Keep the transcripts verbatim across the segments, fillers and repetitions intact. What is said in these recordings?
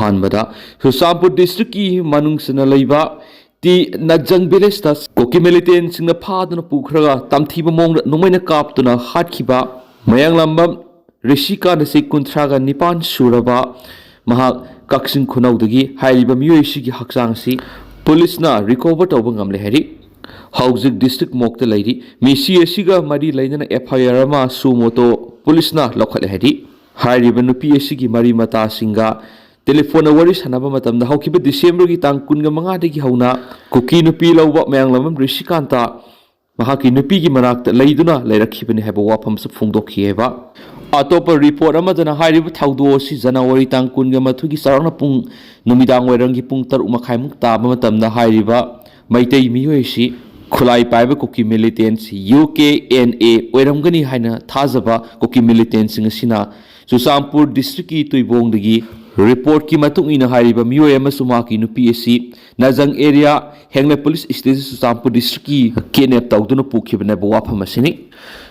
ꯑꯍꯥꯟꯕꯗ, ꯆꯨꯔꯆꯥꯟꯄꯨꯔ ꯗꯤꯁꯇ꯭ꯔꯤꯛꯀꯤ ꯃꯅꯨꯡ ꯆꯟꯅ ꯂꯩꯕ ꯇꯤ ꯅꯖꯪ ꯚꯤꯂꯦꯖꯇ ꯀꯨꯀꯤ ꯃꯤꯂꯤꯇꯦꯟꯁꯤꯡꯅ ꯐꯥꯗꯨꯅ ꯄꯨꯈ꯭ꯔꯒ ꯇꯝꯊꯤꯕ ꯃꯑꯣꯡꯗ ꯅꯣꯡꯃꯩꯅ ꯀꯥꯞꯇꯨꯅ ꯍꯥꯠꯈꯤꯕ ꯃꯌꯥꯡꯂꯝꯕꯝ ꯔꯤꯁꯤꯀꯥꯟ ꯑꯁꯤ ꯀꯨꯟꯊ꯭ꯔꯥꯒ ꯅꯤꯄꯥꯟ ꯁꯨꯔꯕ ꯃꯍꯥꯛ ꯀꯛꯆꯤꯡ ꯈꯨꯅꯧꯗꯒꯤ꯫ ꯍꯥꯏꯔꯤꯕ ꯃꯤꯑꯣꯏ ꯑꯁꯤꯒꯤ ꯍꯛꯆꯥꯡ ꯑꯁꯤ ꯄꯨꯂꯤꯁꯅ ꯔꯤꯀꯣꯚꯔ ꯇꯧꯕ ꯉꯝꯂꯦ ꯍꯥꯏꯔꯤ꯫ ꯍꯧꯖꯤꯛ ꯗꯤꯁꯇ꯭ꯔꯤꯛ ꯃꯣꯔꯒꯇ ꯂꯩꯔꯤ꯫ ꯃꯤꯁꯤ ꯑꯁꯤꯒ ꯃꯔꯤ ꯂꯩꯅꯅ ꯑꯦꯐ ꯑꯥꯏ ꯑꯥꯔ ꯑꯃ ꯁꯨ ꯃꯣꯇꯣ ꯄꯨꯂꯤꯁꯅ ꯂꯧꯈꯠꯂꯦ ꯍꯥꯏꯔꯤ꯫ ꯍꯥꯏꯔꯤꯕ ꯅꯨꯄꯤ ꯑꯁꯤꯒꯤ ꯃꯔꯤ ꯃꯇꯥꯁꯤꯡꯒ ꯇꯦꯂꯤꯐꯣꯟꯗ ꯋꯥꯔꯤ ꯁꯥꯟꯅꯕ ꯃꯇꯝꯗ ꯍꯧꯈꯤꯕ ꯗꯤꯁꯦꯝꯕꯔꯒꯤ ꯇꯥꯡ ꯀꯨꯟꯒ ꯃꯉꯥꯗꯒꯤ ꯍꯧꯅ ꯀꯨꯀꯤ ꯅꯨꯄꯤ ꯂꯧꯕ ꯃꯌꯥꯡꯂꯝꯕꯝ ꯔꯤꯁꯤꯀꯥꯟꯇ ꯃꯍꯥꯛꯀꯤ ꯅꯨꯄꯤꯒꯤ ꯃꯅꯥꯛꯇ ꯂꯩꯗꯨꯅ ꯂꯩꯔꯛꯈꯤꯕꯅꯤ ꯍꯥꯏꯕ ꯋꯥꯐꯝꯁꯨ ꯐꯣꯡꯗꯣꯛꯈꯤꯑꯕ꯫ ꯑꯇꯣꯞꯄ ꯔꯤꯄꯣꯔꯠ ꯑꯃꯗꯅ ꯍꯥꯏꯔꯤꯕ ꯊꯧꯗꯣꯛ ꯑꯁꯤ ꯖꯅꯋꯥꯔꯤ ꯇꯥꯡ ꯀꯨꯟꯒ ꯃꯥꯊꯣꯏꯒꯤ ꯆꯥꯎꯔꯥꯛꯅ ꯄꯨꯡ ꯅꯨꯃꯤꯗꯥꯡ ꯋꯥꯏꯔꯝꯒꯤ ꯄꯨꯡ ꯇꯔꯨꯛ ꯃꯈꯥꯏꯃꯨꯛ ꯇꯥꯕ ꯃꯇꯝꯗ ꯍꯥꯏꯔꯤꯕ ꯃꯩꯇꯩ ꯃꯤꯑꯣꯏ ꯑꯁꯤ ꯈꯨꯠꯂꯥꯏ ꯄꯥꯏꯕ ꯀꯨꯀꯤ ꯃꯤꯂꯤꯇꯦꯟꯁ ꯌꯨ ꯀꯦ ꯑꯦꯟ ꯑꯦ ꯑꯣꯏꯔꯝꯒꯅꯤ ꯍꯥꯏꯅ ꯊꯥꯖꯕ ꯀꯨꯀꯤ ꯃꯤꯂꯤꯇꯦꯟꯁꯤꯡ ꯑꯁꯤꯅ ꯆꯨꯔꯆꯥꯟꯄꯨꯔ ꯗꯤꯁꯇ꯭ꯔꯤꯛꯀꯤ ꯇꯨꯏꯕꯣꯡꯗꯒꯤ ꯔꯤꯄꯣꯔꯠꯀꯤ ꯃꯇꯨꯡ ꯏꯟꯅ ꯍꯥꯏꯔꯤꯕ ꯃꯤꯑꯣꯏ ꯑꯃꯁꯨꯡ ꯃꯍꯥꯛꯀꯤ ꯅꯨꯄꯤ ꯑꯁꯤ ꯅꯖꯪ ꯑꯦꯔꯤꯌꯥ ꯍꯦꯡꯂꯦ ꯄꯨꯂꯤꯁ ꯁ꯭ꯇꯦꯁꯟ ꯆꯨꯔꯆꯥꯟꯄꯨꯔ ꯗꯤꯁꯇ꯭ꯔꯤꯛꯀꯤ ꯀꯤꯗꯅꯦꯞ ꯇꯧꯗꯨꯅ ꯄꯨꯈꯤꯕꯅꯦꯕ ꯋꯥꯐꯝ ꯑꯁꯤꯅꯤ꯫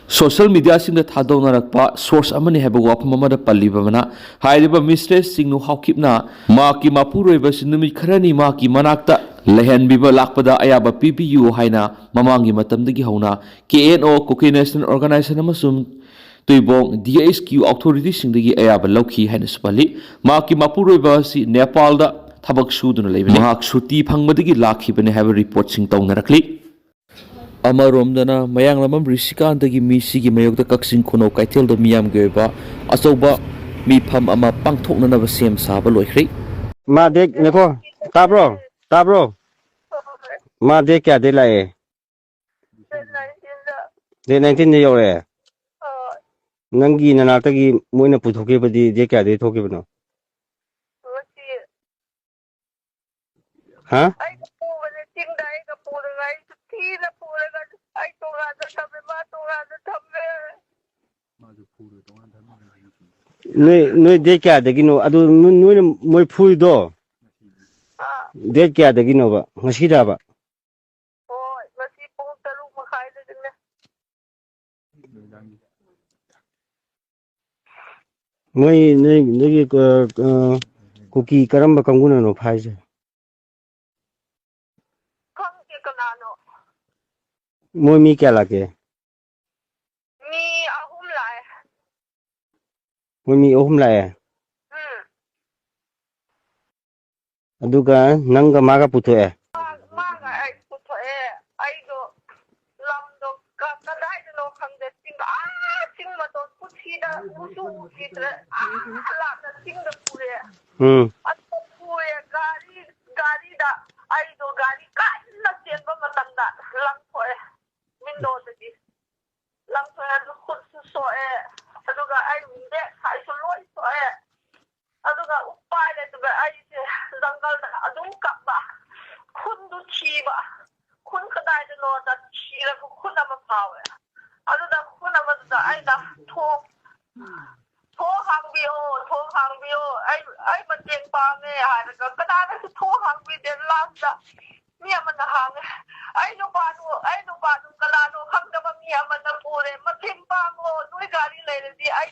ꯁꯣꯁꯤꯌꯦꯜ ꯃꯤꯗꯤꯌꯥꯁꯤꯡꯗ ꯊꯥꯗꯣꯛꯅꯔꯛꯄ ꯁꯣꯔꯁ ꯑꯃꯅꯤ ꯍꯥꯏꯕ ꯋꯥꯐꯝ ꯑꯃꯗ ꯄꯜꯂꯤꯕ ꯑꯃꯅ, ꯍꯥꯏꯔꯤꯕ ꯃꯤꯁꯇ꯭ꯔꯦꯁ ꯁꯤꯡꯅꯨ ꯍꯥꯎꯈꯤꯞꯅ ꯃꯍꯥꯛꯀꯤ ꯃꯄꯨꯔꯣꯏꯕ ꯑꯁꯤ ꯅꯨꯃꯤꯠ ꯈꯔꯅꯤ ꯃꯍꯥꯛꯀꯤ ꯃꯅꯥꯛꯇ ꯂꯩꯍꯟꯕꯤꯕ ꯂꯥꯛꯄꯗ ꯑꯌꯥꯕ ꯄꯤꯕꯤꯌꯨ ꯍꯥꯏꯅ ꯃꯃꯥꯡꯒꯤ ꯃꯇꯝꯗꯒꯤ ꯍꯧꯅ ꯀꯦ ꯑꯦꯟ ꯑꯣ, ꯀꯨꯀꯤ ꯅꯦꯁꯅꯦꯜ ꯑꯣꯔꯒꯅꯥꯏꯖꯦꯁꯟ ꯑꯃꯁꯨꯡ ꯇꯨꯏꯕꯣꯡ ꯗꯤ ꯑꯩꯆ ꯀ꯭ꯌꯨ ꯑꯣꯊꯣꯔꯤꯇꯤꯁꯤꯡꯗꯒꯤ ꯑꯌꯥꯕ ꯂꯧꯈꯤ ꯍꯥꯏꯅꯁꯨ ꯄꯜꯂꯤ꯫ ꯃꯍꯥꯛꯀꯤ ꯃꯄꯨꯔꯣꯏꯕ ꯑꯁꯤ ꯅꯦꯄꯥꯜꯗ ꯊꯕꯛ ꯁꯨꯗꯨꯅ ꯂꯩꯕꯅꯤ꯫ ꯃꯍꯥꯛ ꯁꯨꯇꯤ ꯐꯪꯕꯗꯒꯤ ꯂꯥꯛꯈꯤꯕꯅꯤ ꯍꯥꯏꯕ ꯔꯤꯄꯣꯔꯠꯁꯤꯡ ꯇꯧꯅꯔꯛꯂꯤ꯫ ꯑꯃꯔꯣꯝꯗꯅ, ꯃꯌꯥꯡꯂꯝꯕꯝ ꯔꯤꯁꯤꯀꯥꯟꯇꯒꯤ ꯃꯤꯁꯤꯒꯤ ꯃꯥꯌꯣꯛꯇ ꯀꯛꯆꯤꯡ ꯈꯨꯅꯧ ꯀꯩꯊꯦꯜꯗ ꯃꯤꯌꯥꯝꯒꯤ ꯑꯣꯏꯕ ꯑꯆꯧꯕ ꯃꯤꯐꯝ ꯑꯃ ꯄꯥꯡꯊꯣꯛꯅꯅꯕ ꯁꯦꯝ ꯁꯥꯕ ꯂꯣꯏꯈ꯭ꯔꯦ꯫ ꯃꯥ ꯗꯦꯠ, ꯉꯥꯏꯈꯣ, ꯇꯥꯕ꯭ꯔꯣ? ꯇꯥꯕ꯭ꯔꯣ? ꯃꯥ ꯗꯦꯠ ꯀꯌꯥꯗꯩ ꯂꯥꯛꯑꯦ? ꯗꯦꯠ ꯅꯥꯏꯟꯇꯤꯟꯗ ꯌꯧꯔꯛꯑꯦ? ꯅꯪꯒꯤ ꯅꯅꯥꯛꯇꯒꯤ ꯃꯣꯏꯅ ꯄꯨꯊꯣꯛꯈꯤꯕꯗꯤ ꯗꯦꯠ ꯀꯌꯥꯗꯩ ꯊꯣꯛꯈꯤꯕꯅꯣ? ꯍꯥ? ꯑꯩꯒ ꯄꯨꯕꯅꯦ, ꯆꯤꯡꯗ ꯑꯩꯒ ꯄꯨꯔꯒ, ꯑꯩꯁꯨ ꯊꯤꯅ ꯄꯨꯔꯒ ꯑꯩ ꯇꯣꯉꯥꯟꯅ ꯊꯝꯃꯦ, ꯃꯥ ꯇꯣꯉꯥꯟꯅ ꯊꯝꯃꯦ꯫ ꯅꯣꯏ, ꯅꯣꯏ ꯗꯦꯠ ꯀꯌꯥꯗꯒꯤꯅꯣ? ꯑꯗꯨ ꯅꯣꯏ, ꯅꯣꯏꯅ ꯃꯣꯏ ꯐꯨꯔꯤꯗꯣ ꯑꯥ꯫ ꯗꯦꯠ ꯀꯌꯥꯗꯒꯤꯅꯣꯕ? ꯉꯁꯤꯗꯕ? ꯍꯣꯏ, ꯉꯁꯤ ꯄꯨꯡ ꯇꯔꯨꯛ ꯃꯈꯥꯏꯗꯒꯤꯅꯦ꯫ ꯃꯣꯏ, ꯅꯣꯏ, ꯅꯣꯏꯒꯤ, ꯑ, ꯑ, ꯀꯨꯀꯤ ꯀꯔꯝꯕ ꯀꯥꯡꯕꯨꯅꯅꯣ ꯐꯥꯏꯁꯦ? ꯈꯪꯗꯦ ꯀꯅꯥꯅꯣ꯫ ꯃꯣꯏ ꯃꯤ ꯀꯌꯥ ꯂꯥꯛꯀꯦ? ꯃꯤ ꯑꯍꯨꯝ ꯂꯥꯛꯑꯦ꯫ ꯃꯣꯏ ꯃꯤ ꯑꯍꯨꯝ ꯂꯥꯛꯑꯦ꯫ ꯎꯝ꯫ ꯑꯗꯨꯒ ꯅꯪꯒ ꯃꯥꯒ ꯄꯨꯊꯣꯛꯑꯦ꯫ ꯃꯥꯒ ꯑꯩ ꯄꯨꯊꯣꯛꯑꯦ꯫ ꯑꯩꯗꯣ ꯂꯝꯗꯣ ꯀ- ꯀꯗꯥꯏꯗꯅꯣ ꯈꯪꯗꯦ꯫ ꯆꯤꯡ, ꯑꯥ, ꯆꯤꯡ ꯃꯇꯣꯟ ꯄꯨꯟꯁꯤꯗ ꯎꯁꯨ ꯎꯈꯤꯗ꯭ꯔꯦ꯫ ꯑꯥ, ꯂꯥꯞꯅ ꯆꯤꯡꯗ ꯄꯨꯔꯦ꯫ ꯎꯝ꯫ ꯑꯗꯨ ꯄꯨꯔꯦ꯫ ꯒꯥꯔꯤ, ꯒꯥꯔꯤꯗ ꯑꯩꯗꯣ ꯒꯥꯔꯤ ꯀꯟꯅ ꯆꯦꯟꯕ ꯃꯇꯝꯗ ꯂꯪꯊꯣꯛꯑꯦ ꯋꯤꯟꯗꯣꯗꯒꯤ꯫ ꯂꯪꯊꯣꯛꯑꯦ꯫ ꯑꯗꯨ ꯈꯨꯠꯁꯨ ꯁꯣꯛꯑꯦ꯫ ꯑꯗꯨꯒ ꯑꯩ ꯕꯦꯛ ꯁꯥꯏꯁꯨ ꯂꯣꯏ ꯁꯣꯛꯑꯦ꯫ ꯑꯗꯨꯒ ꯎꯄꯥꯏ ꯂꯩꯇꯕ ꯑꯩꯁꯦ ꯖꯪꯒꯜꯗ ꯑꯗꯨꯝ ꯀꯞꯄ꯫ ꯈꯨꯟꯗꯨ ꯊꯤꯕ꯫ ꯈꯨꯟ ꯀꯗꯥꯏꯗꯅꯣꯗ ꯊꯤꯔꯒ ꯈꯨꯟ ꯑꯃ ꯐꯥꯎꯋꯦ꯫ ꯑꯗꯨꯗ ꯈꯨꯟ ꯑꯃꯗꯨꯗ ꯑꯩꯅ ꯊꯣꯡ, "ꯊꯣꯡ ꯍꯥꯡꯕꯤꯌꯣ, ꯊꯣꯡ ꯍꯥꯡꯕꯤꯌꯣ, ꯑꯩ, ꯑꯩ ꯃꯇꯦꯡ ꯄꯥꯡꯉꯦ" ꯍꯥꯏꯔꯒ ꯀꯅꯥꯅꯁꯨ ꯊꯣꯡ ꯍꯥꯡꯕꯤꯗꯦ꯫ ꯂꯥꯁꯇ ꯃꯤ ꯑꯃꯅ ꯍꯥꯡꯉꯦ꯫ "ꯑꯩ ꯅꯨꯄꯥꯗꯨ, ꯑꯩ ꯅꯨꯄꯥꯗꯨ ꯀꯅꯥꯅꯣ ꯈꯪꯗꯕ ꯃꯤ ꯑꯃꯅ ꯄꯨꯔꯦ꯫ ꯃꯇꯦꯡ ꯄꯥꯡꯉꯣ, ꯅꯣꯏ ꯒꯥꯔꯤ ꯂꯩꯔꯗꯤ ꯑꯩ,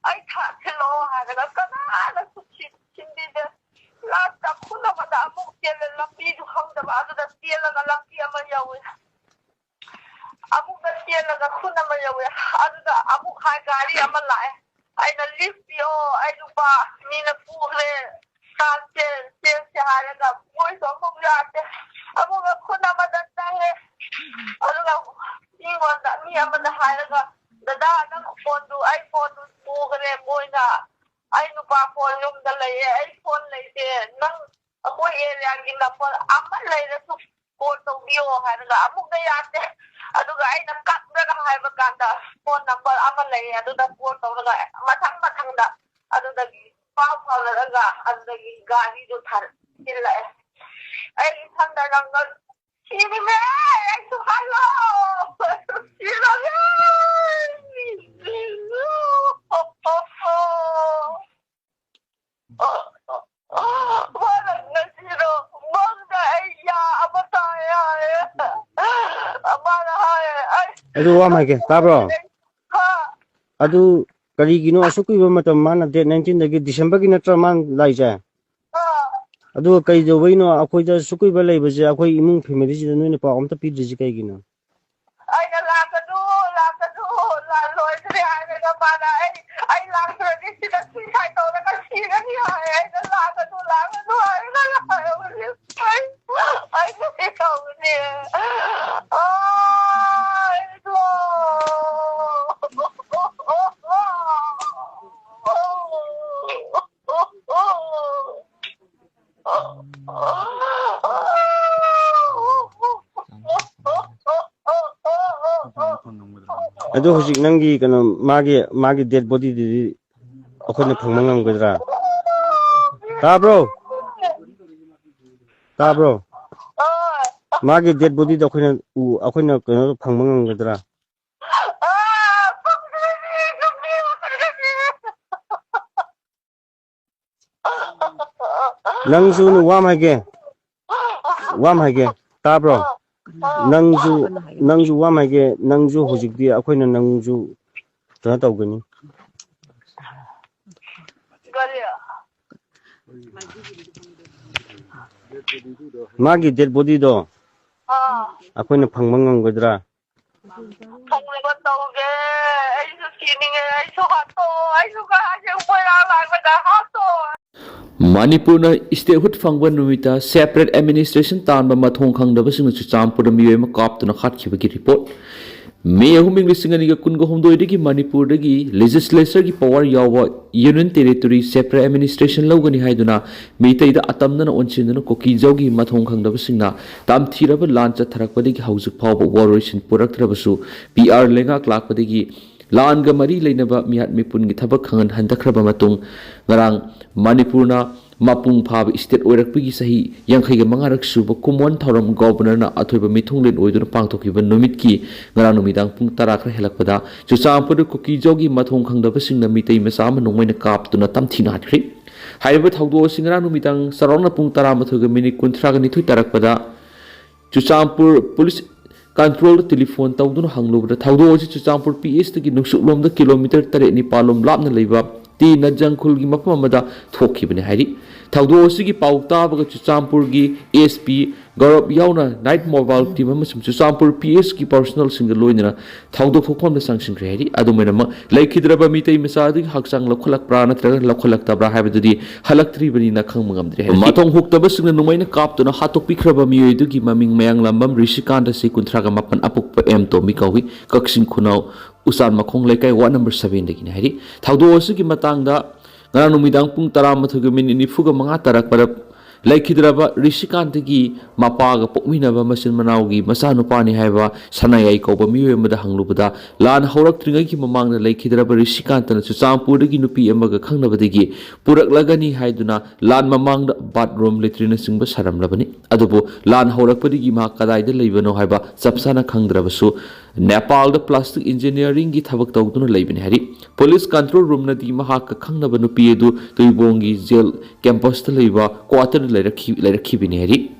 ꯑꯩ ꯊꯥ-, ꯊꯤꯜꯂꯛꯑꯣ" ꯍꯥꯏꯔꯒ ꯀꯅꯥꯅꯁꯨ ꯊꯤ-, ꯊꯤꯟꯕꯤꯗꯦ꯫ ꯂꯥꯁꯇ ꯈꯨꯟ ꯑꯃꯗ ꯑꯃꯨꯛ ꯆꯦꯜꯂꯦ, ꯂꯝꯕꯤꯗꯨ ꯈꯪꯗꯕ꯫ ꯑꯗꯨꯗ ꯆꯦꯜꯂꯒ ꯂꯝꯕꯤ ꯑꯃ ꯌꯧꯋꯦ꯫ ꯑꯃꯨꯛꯀ ꯆꯦꯜꯂꯒ ꯈꯨꯟ ꯑꯃ ꯌꯧꯋꯦ꯫ ꯑꯗꯨꯗ ꯑꯃꯨꯛ ꯍꯥꯏ ꯒꯥꯔꯤ ꯑꯃ ꯂꯥꯛꯑꯦ꯫ ꯑꯩꯅ, "ꯂꯤꯐ ꯄꯤꯌꯣ, ꯑꯩ ꯅꯨꯄꯥ ꯃꯤꯅ ꯄꯨꯈ꯭ꯔꯦ, ꯆꯥꯛꯁꯦ, ꯆꯦꯟꯁꯦ" ꯍꯥꯏꯔꯒ ꯃꯣꯏꯁꯨ ꯑꯃꯨꯛ ꯌꯥꯗꯦ꯫ ꯑꯃꯨꯛꯀ ꯈꯨꯟ ꯑꯃꯗ ꯆꯪꯉꯦ꯫ ꯑꯗꯨꯒ ꯃꯤꯉꯣꯟꯗ, ꯃꯤ ꯑꯃꯗ ꯍꯥꯏꯔꯒ, "ꯗꯗꯥ, ꯅꯪ ꯐꯣꯟꯗꯨ, ꯑꯩ ꯐꯣꯟꯗꯨ ꯄꯨꯈ꯭ꯔꯦ ꯃꯣꯏꯅ꯫ ꯑꯩ ꯅꯨꯄꯥ ꯐꯣꯟ ꯌꯨꯝꯗ ꯂꯩꯌꯦ, ꯑꯩ ꯐꯣꯟ ꯂꯩꯇꯦ꯫ ꯅꯪ ꯑꯩꯈꯣꯏ ꯑꯦꯔꯤꯌꯥꯒꯤ ꯅꯝꯕꯔ ꯑꯃ ꯂꯩꯔꯁꯨ ꯀꯣꯜ ꯇꯧꯕꯤꯌꯣ" ꯍꯥꯏꯔꯒ ꯑꯃꯨꯛꯀ ꯌꯥꯗꯦ꯫ ꯑꯗꯨꯒ ꯑꯩꯅ ꯀꯞꯂꯒ ꯍꯥꯏꯕ ꯀꯥꯟꯗ ꯐꯣꯟ ꯅꯝꯕꯔ ꯑꯃ ꯂꯩꯌꯦ, ꯑꯗꯨꯗ ꯀꯣꯜ ꯇꯧꯔꯒ ꯃꯊꯪ ꯃꯊꯪꯗ ꯑꯗꯨꯗꯒꯤ ꯄꯥꯎ ꯐꯥꯎꯅꯔꯒ ꯑꯗꯨꯗꯒꯤ ꯒꯥꯔꯤꯗꯨ ꯊꯥꯔ-, ꯊꯤꯜꯂꯛꯑꯦ꯫ ꯑꯩ ꯏꯊꯟꯗ ꯅꯪꯒ ꯁꯤꯔꯤꯃꯦ, ꯑꯩꯁꯨ ꯍꯜꯂꯣ꯫ ꯁꯤꯔꯒꯦ꯫ ꯃꯥꯅ ꯉꯁꯤꯗꯣ ꯃꯪꯗ ꯑꯩ ꯌꯥ ꯑꯃ ꯇꯥꯏ ꯍꯥꯏꯌꯦ꯫ ꯃꯥꯅ ꯍꯥꯏꯌꯦ, "ꯑꯩ" ꯑꯗꯨ ꯋꯥ ꯑꯃ ꯍꯥꯏꯒꯦ, ꯇꯥꯕ꯭ꯔꯣ? ꯍꯥ? ꯑꯗꯨ ꯀꯔꯤꯒꯤꯅꯣ ꯑꯁꯨꯛ ꯀꯨꯏꯕ ꯃꯇꯝ ꯃꯥꯅ ꯗꯦꯠ ꯅꯥꯏꯟꯇꯤꯟꯗꯒꯤ, ꯗꯤꯁꯦꯝꯕꯔꯒꯤ ꯅꯠꯇ꯭ꯔꯣ ꯃꯥꯅ ꯂꯥꯛꯏꯁꯦ? ꯑꯗꯨꯒ ꯀꯩꯗꯧꯕꯩꯅꯣ ꯑꯩꯈꯣꯏꯗ ꯁꯨꯛ ꯀꯨꯏꯕ ꯂꯩꯕꯁꯦ, ꯑꯩꯈꯣꯏ ꯏꯃꯨꯡ ꯐꯦꯃꯤꯂꯤꯁꯤꯗ ꯅꯣꯏꯅ ꯄꯥꯎ ꯑꯝꯇ ꯄꯤꯗ꯭ꯔꯤꯁꯤ ꯀꯩꯒꯤꯅꯣ? ꯑꯩꯅ "ꯂꯥꯛꯀꯅꯨ, ꯂꯥꯛꯀꯅꯨ, ꯂꯥꯛꯂꯣꯏꯗ꯭ꯔꯦ" ꯍꯥꯏꯔꯒ ꯃꯥꯅ "ꯑꯩ, ꯑꯩ ꯂꯥꯛꯇ꯭ꯔꯗꯤ ꯁꯤꯗ suicide ꯇꯧꯔꯒ ꯁꯤꯔꯅꯤ" ꯍꯥꯏ꯫ ꯑꯩꯅ "ꯂꯥꯛꯀꯅꯨ, ꯂꯥꯛꯀꯅꯨ" ꯍꯥꯏꯔꯒ ꯂꯥꯛꯑꯦ꯫ ꯑꯩ, ꯑꯩ ꯀꯔꯤ ꯇꯧꯒꯅꯤ? ꯑꯩꯗꯣ꯫ ꯑꯗꯨ ꯍꯧꯖꯤꯛ ꯅꯪꯒꯤ ꯀꯩꯅꯣ, ꯃꯥꯒꯤ, ꯃꯥꯒꯤ dead bodyꯗꯨꯗꯤ ꯑꯩꯈꯣꯏꯅ ꯐꯪꯕ ꯉꯝꯒꯗ꯭ꯔꯥ? ꯇꯥꯕ꯭ꯔꯣ? ꯇꯥꯕ꯭ꯔꯣ? ꯃꯥꯒꯤ dead bodyꯗꯣ ꯑꯩꯈꯣꯏꯅ ꯎ-, ꯑꯩꯈꯣꯏꯅ ꯀꯩꯅꯣ ꯐꯪꯕ ꯉꯝꯒꯗ꯭ꯔꯥ? ꯅꯪꯁꯨ ꯋꯥ ꯑꯃ ꯍꯥꯏꯒꯦ, ꯋꯥ ꯑꯃ ꯍꯥꯏꯒꯦ, ꯇꯥꯕ꯭ꯔꯣ? ꯅꯪꯁꯨ, ꯅꯪꯁꯨ ꯋꯥ ꯑꯃ ꯍꯥꯏꯒꯦ, ꯅꯪꯁꯨ ꯍꯧꯖꯤꯛꯇꯤ ꯑꯩꯈꯣꯏꯅ ꯅꯪꯁꯨ ꯀꯩꯅꯣ ꯇꯧꯒꯅꯤ꯫ ꯃꯥꯒꯤ dead bodyꯗꯣ ꯑꯥ꯫ ꯑꯩꯈꯣꯏꯅ ꯐꯪꯕ ꯉꯝꯒꯗ꯭ꯔꯥ? ꯐꯪꯅꯕ ꯇꯧꯒꯦ꯫ ꯑꯩꯁꯨ ꯁꯤꯅꯤꯡꯉꯦ꯫ ꯑꯩꯁꯨ ꯍꯥꯠꯇꯣꯛꯑꯣ꯫ ꯑꯩꯁꯨ ꯀꯥꯁꯦ ꯃꯣꯏꯔꯥꯡ ꯂꯥꯡꯕꯗ ꯍꯥꯠꯇꯣꯛꯑꯣ꯫ ꯃꯅꯤꯄꯨꯔꯅ statehood ꯐꯪꯕ ꯅꯨꯃꯤꯠꯇ separate administration ꯇꯥꯟꯕ ꯃꯊꯣꯡ ꯈꯪꯗꯕꯁꯤꯡꯅ ꯆꯨꯔꯆꯥꯟꯄꯨꯔꯗ ꯃꯤꯑꯣꯏ ꯑꯃ ꯀꯥꯞꯇꯨꯅ ꯍꯥꯠꯈꯤꯕꯒꯤ report꯫ ꯃꯦ ꯑꯍꯨꯝ, ꯏꯪ ꯂꯤꯁꯤꯡ ꯑꯅꯤꯒ ꯀꯨꯟꯒ ꯍꯨꯝꯗꯣꯏꯗꯒꯤ ꯃꯅꯤꯄꯨꯔꯗꯒꯤ legislatureꯒꯤ power ꯌꯥꯎꯕ Union Territory separate administration ꯂꯧꯒꯅꯤ ꯍꯥꯏꯗꯨꯅ ꯃꯤꯇꯩꯗ ꯑꯇꯝꯅꯅ ꯑꯣꯟꯁꯤꯟꯗꯨꯅ ꯀꯨꯀꯤꯖꯥꯎꯒꯤ ꯃꯊꯣꯡ ꯈꯪꯗꯕꯁꯤꯡꯅ ꯇꯝꯊꯤꯔꯕ ꯂꯥꯟ ꯆꯠꯊꯔꯛꯄꯗꯒꯤ ꯍꯧꯖꯤꯛ ꯐꯥꯎꯕ ꯋꯥꯔꯣꯏꯁꯤꯟ ꯄꯨꯔꯛꯇ꯭ꯔꯕꯁꯨ, ꯄꯤ ꯑꯥꯔ ꯂꯩꯉꯥꯛ ꯂꯥꯛꯄꯗꯒꯤ ꯂꯥꯟꯒ ꯃꯔꯤ ꯂꯩꯅꯕ ꯃꯤꯍꯥꯠ ꯃꯤꯄꯨꯟꯒꯤ ꯊꯕꯛ ꯈꯪꯍꯟ ꯍꯟꯊꯈ꯭ꯔꯕ ꯃꯇꯨꯡ, ꯉꯔꯥꯡ ꯃꯅꯤꯄꯨꯔꯅ ꯃꯄꯨꯡ ꯐꯥꯕ state ꯑꯣꯏꯔꯛꯄꯒꯤ ꯆꯍꯤ ꯌꯥꯡꯈꯩꯒ ꯃꯉꯥꯔꯛ ꯁꯨꯕ ꯀꯨꯝꯑꯣꯟ ꯊꯧꯔꯝ Governorꯅ ꯑꯊꯣꯏꯕ ꯃꯤꯊꯨꯡꯂꯦꯟ ꯑꯣꯏꯗꯨꯅ ꯄꯥꯡꯊꯣꯛꯈꯤꯕ ꯅꯨꯃꯤꯠꯀꯤ ꯉꯔꯥꯡ ꯅꯨꯃꯤꯗꯥꯡ ꯄꯨꯡ ꯇꯔꯥ ꯈꯔ ꯍꯦꯜꯂꯛꯄꯗ ꯆꯨꯔꯆꯥꯟꯄꯨꯔꯗ ꯀꯨꯀꯤꯖꯥꯎꯒꯤ ꯃꯊꯣꯡ ꯈꯪꯗꯕꯁꯤꯡꯅ ꯃꯤꯇꯩ ꯃꯆꯥ ꯑꯃ ꯅꯣꯡꯃꯩꯅ ꯀꯥꯞꯇꯨꯅ ꯇꯝꯊꯤꯅ ꯍꯥꯠꯈ꯭ꯔꯦ꯫ ꯍꯥꯏꯔꯤꯕ ꯊꯧꯗꯣꯛ ꯑꯁꯤ ꯉꯔꯥꯡ ꯅꯨꯃꯤꯗꯥꯡ ꯆꯥꯎꯔꯥꯛꯅ ꯄꯨꯡ ꯇꯔꯥꯃꯥꯊꯣꯏꯒ ꯃꯤꯅꯤꯠ ꯀꯨꯟꯊ꯭ꯔꯥꯒ ꯅꯤꯊꯣꯏ ꯇꯥꯔꯛꯄꯗ ꯆꯨꯔꯆꯥꯟꯄꯨꯔ police controlꯗ telephone ꯇꯧꯗꯨꯅ ꯍꯪꯂꯨꯕꯗ ꯊꯧꯗꯣꯛ ꯑꯁꯤ ꯆꯨꯔꯆꯥꯟꯄꯨꯔ P Sꯗꯒꯤ ꯅꯨꯡꯁꯨꯛꯂꯣꯝꯗ kilometre ꯇꯔꯦꯠ ꯅꯤꯄꯥꯜ ꯂꯣꯝ ꯂꯥꯞꯅ ꯂꯩꯕ ꯇꯤ ꯅꯠꯖꯪꯈꯨꯜꯒꯤ ꯃꯐꯝ ꯑꯃꯗ ꯊꯣꯛꯈꯤꯕꯅꯤ ꯍꯥꯏꯔꯤ꯫ ꯊꯧꯗꯣꯛ ꯑꯁꯤꯒꯤ ꯄꯥꯎ ꯇꯥꯕꯒ ꯆꯨꯔꯆꯥꯟꯄꯨꯔꯒꯤ ꯑꯦꯁ ꯄꯤ ꯒꯧꯔꯕ ꯌꯥꯎꯅ ꯅꯥꯏꯠ ꯃꯣꯕꯥꯏꯜ ꯇꯤꯝ ꯑꯃꯁꯨꯡ ꯆꯨꯔꯆꯥꯟꯄꯨꯔ ꯄꯤ ꯑꯦꯁꯀꯤ ꯄꯥꯔꯁꯣꯅꯦꯜꯁꯤꯡꯒ ꯂꯣꯏꯅꯅ ꯊꯧꯗꯣꯛ ꯊꯣꯛꯐꯝꯗ ꯆꯪꯁꯤꯟꯈ꯭ꯔꯦ ꯍꯥꯏꯔꯤ꯫ ꯑꯗꯨꯝ ꯑꯣꯏꯅꯃꯛ, ꯂꯩꯈꯤꯗ꯭ꯔꯕ ꯃꯤꯇꯩ ꯃꯆꯥ ꯑꯗꯨꯒꯤ ꯍꯛꯆꯥꯡ ꯂꯧꯈꯠꯂꯛꯄ꯭ꯔꯥ ꯅꯠꯇ꯭ꯔꯒ ꯂꯧꯈꯠꯂꯛꯇꯕ꯭ꯔꯥ ꯍꯥꯏꯕꯗꯨꯗꯤ ꯍꯜꯂꯛꯇ꯭ꯔꯤꯕꯅꯤꯅ ꯈꯪꯕ ꯉꯝꯗ꯭ꯔꯤ ꯍꯥꯏꯔꯤ꯫ ꯃꯇꯣꯡ ꯍꯨꯛꯇꯕꯁꯤꯡꯅ ꯅꯣꯡꯃꯩꯅ ꯀꯥꯞꯇꯨꯅ ꯍꯥꯠꯇꯣꯛꯄꯤꯈ꯭ꯔꯕ ꯃꯤꯑꯣꯏ ꯑꯗꯨꯒꯤ ꯃꯃꯤꯡ ꯃꯌꯥꯡꯂꯝꯕꯝ ꯔꯤꯁꯤꯀꯥꯟꯇ, ꯆꯍꯤ ꯀꯨꯟꯊ꯭ꯔꯥꯒ ꯃꯥꯄꯟ, ꯑꯄꯣꯛꯄ ꯑꯦꯝ ꯇꯣꯝꯕꯤ ꯀꯧꯏ, ꯀꯛꯆꯤꯡ ꯈꯨꯅꯧ ꯎꯆꯥꯟ ꯃꯈꯣꯡ ꯂꯩꯀꯥꯏ, ꯋꯥꯔꯗ ꯅꯝꯕꯔ ꯁꯚꯦꯟꯗꯒꯤꯅꯤ ꯍꯥꯏꯔꯤ꯫ ꯊꯧꯗꯣꯛ ꯑꯁꯤꯒꯤ ꯃꯇꯥꯡꯗ ꯉꯔꯥꯡ ꯅꯨꯃꯤꯗꯥꯡ ꯄꯨꯡ ꯇꯔꯥꯃꯥꯊꯣꯏꯒ ꯃꯤꯅꯤꯠ ꯅꯤꯐꯨꯒ ꯃꯉꯥ ꯇꯥꯔꯛꯄꯗ ꯂꯩꯈꯤꯗ꯭ꯔꯕ ꯔꯤꯁꯤꯀꯥꯟꯇꯒꯤ ꯃꯄꯥꯒ ꯄꯣꯛꯃꯤꯟꯅꯕ ꯃꯆꯤꯟ ꯃꯅꯥꯎꯒꯤ ꯃꯆꯥꯅꯨꯄꯥꯅꯤ ꯍꯥꯏꯕ ꯁꯅꯥꯌꯥꯏ ꯀꯧꯕ ꯃꯤꯑꯣꯏ ꯑꯃꯗ ꯍꯪꯂꯨꯕꯗ, ꯂꯥꯟ ꯍꯧꯔꯛꯇ꯭ꯔꯤꯉꯩꯒꯤ ꯃꯃꯥꯡꯗ ꯂꯩꯈꯤꯗ꯭ꯔꯕ ꯔꯤꯁꯤꯀꯥꯟꯇꯅ ꯆꯨꯔꯆꯥꯟꯄꯨꯔꯗꯒꯤ ꯅꯨꯄꯤ ꯑꯃꯒ ꯈꯪꯅꯕꯗꯒꯤ ꯄꯨꯔꯛꯂꯒꯅꯤ ꯍꯥꯏꯗꯨꯅ ꯂꯥꯟ ꯃꯃꯥꯡꯗ ꯕꯥꯠꯔꯨꯝ, ꯂꯦꯇ꯭ꯔꯤꯟꯅꯆꯤꯡꯕ ꯁꯥꯔꯝꯂꯕꯅꯤ꯫ ꯑꯗꯨꯕꯨ ꯂꯥꯟ ꯍꯧꯔꯛꯄꯗꯒꯤ ꯃꯍꯥꯛ ꯀꯗꯥꯏꯗ ꯂꯩꯕꯅꯣ ꯍꯥꯏꯕ ꯆꯞ ꯆꯥꯅ ꯈꯪꯗ꯭ꯔꯕꯁꯨ, ꯅꯦꯄꯥꯜꯗ ꯄ꯭ꯂꯥꯁꯇꯤꯛ ꯏꯟꯖꯤꯅꯤꯌꯥꯔꯤꯡꯒꯤ ꯊꯕꯛ ꯇꯧꯗꯨꯅ ꯂꯩꯕꯅꯤ ꯍꯥꯏꯔꯤ꯫ ꯄꯨꯂꯤꯁ ꯀꯟꯇ꯭ꯔꯣꯜ ꯔꯨꯝꯅꯗꯤ ꯃꯍꯥꯛꯀ ꯈꯪꯅꯕ ꯅꯨꯄꯤ ꯑꯗꯨ ꯇꯨꯏꯕꯣꯡꯒꯤ ꯖꯦꯜ ꯀꯦꯝꯄꯁꯇ ꯂꯩꯕ ꯀ꯭ꯋꯥꯇꯔꯗ ꯂꯩꯔꯛꯈꯤ-, ꯂꯩꯔꯛꯈꯤꯕꯅꯤ ꯍꯥꯏꯔꯤ꯫